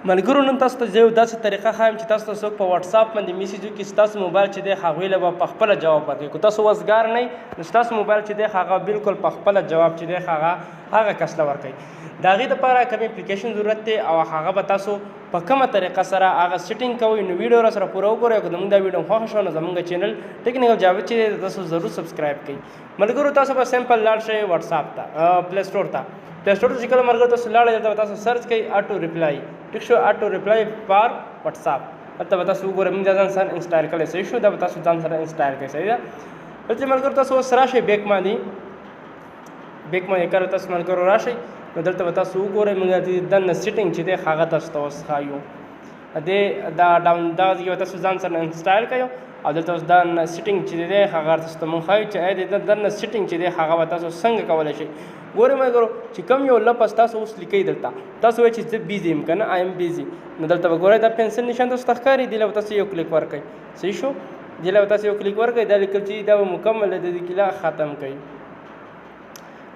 ملګرو نن تاسو ته زه یو داسې طریقه ښایم چې تاسو ته څوک په واتساپ باندې میسج وکړي، ستاسو موبایل چې دی هغوی له به په خپله جواب ورکوي. که تاسو وزګار نه یئ نو ستاسو موبایل چې دی هغه بالکل په خپله جواب چې دی هغه هغه کس له ورکوي. د هغې دپاره کوم اپلیکیشن ضرورت دی او هغه به تاسو په کومه طریقه سره هغه سیټینګ کوئ، نو ویډیو را سره پوره وګورئ. که زموږ دا ویډیو خوښه شوه نو زموږ چینل ټیکنیکل جاوید چې دی تاسو ضرور سبسکرایب کړئ. ملګرو تاسو به سمپل لاړ شئ واتساپ ته، پلی سټور ته. پلی سټور ته چې کله ملګرو تاسو لاړئ دلته به تاسو سرچ کړئ اټو ریپلای، ټیک شو، اټو ریپلای فار واتساپ. دلته به تاسو وګورئ موږ دا ځان سره انسټال کړی، صحیح شو، دا به تاسو ځان سره انسټال کړئ، صحیح ده. دلته ملګرو تاسو اوس راشئ بیک باندې، بیک باندې کله تاسو ملګرو راشئ نو دلته به تاسو وګورئ موږ د دې دننه سیټینګ چې دی هغه تاسو ته اوس ښایو. دې دا ډاون دغه ځای به تاسو ځان سره انسټال کړئ او دلته اوس دا سیټینګ چې دی هغه تاسو ته مونږ ښایو چې د دې دننه سیټینګ چې دی هغه به تاسو څنګه کولی شئ. ګورئ ملګرو چې کوم یو لفظ تاسو اوس لیکئ دلته تاسو وایئ چې زه بیزي یم که نه، آی ایم بیزي، نو دلته به ګورئ دا پنسل نشان تاسو ته ښکاري، دې له به تاسو یو کلیک ورکړئ، صحیح شو، دې له به تاسو یو کلیک ورکړئ، دا لیکل چې دا به مکمل د دې کیله ختم کړئ،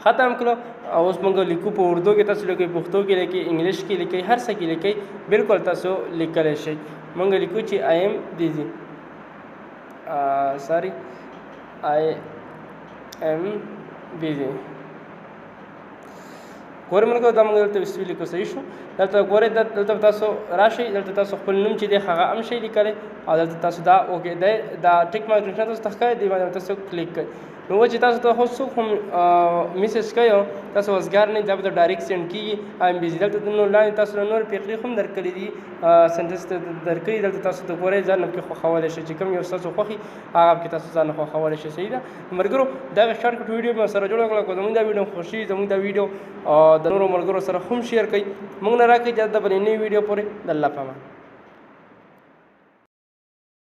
ختم کړو. او اوس موږ لیکو په اردو کې، تاسو لیکئ پښتو کې لیکئ، انګلیش کې لیکئ، هر څه کې لیکئ، بالکل تاسو لیکلی شئ. موږ لیکو چې آی ایم بیزي، سوري آی ایم بیزي. ګورئ ملګرو دا موږ دلته ویسي لیکو، صحیح شو. دلته ګورئ دلته به تاسو راشئ، دلته تاسو خپل نوم چې دی هغه هم شئ لیکلی او دلته تاسو دا اوکې دی، دا ټیک مارک نشان تاسو ته ښکاري، دې باندې تاسو کلیک کړئ. نو و چې تاسو ته خو څوک هم میسج کوي تاسو وزګار نه، دا به ډایرکټ سینډ کېږي آی ایم بیزي. دلته د نور لاندې تاسو له نور فقرې هم درکړي دي، سنټنس درکړي، دلته تاسو ته ګورئ ځان پکې خوښولی شئ چې کوم یو ستاسو خوښي هغه پکې تاسو ځان خوښولی شئ، صحیح ده. ملګرو دغه شارټ کټ ویډیو مې سره جوړه کړه، که زموږ دا ویډیو خوښ شي زموږ دا ویډیو د نورو ملګرو سره هم شیر کړئ. موږ نه راکړئ چې د بلې نوې ویډیو پورې د الله په امان.